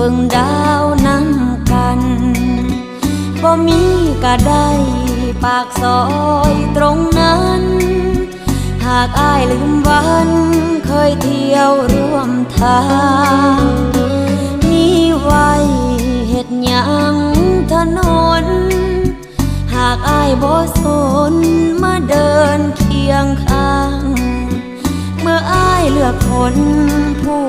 ເບິ່ງດາວນຳກັນ ບໍ່ມີກະໄດ້ປາກຊອຍຕົງນັ້ນ ຫາກອ້າຍລືມວັນເຄີຍທ່ຽວຮ່ວມທາງ ມີໄວ້ເຮັດຫຍັງຖະໜົນ ຫາກອ້າຍບໍ່ສົນມາເດີນຄຽງຂ້າງ ເມື່ອອ້າຍເລືອກຄົນຜູ້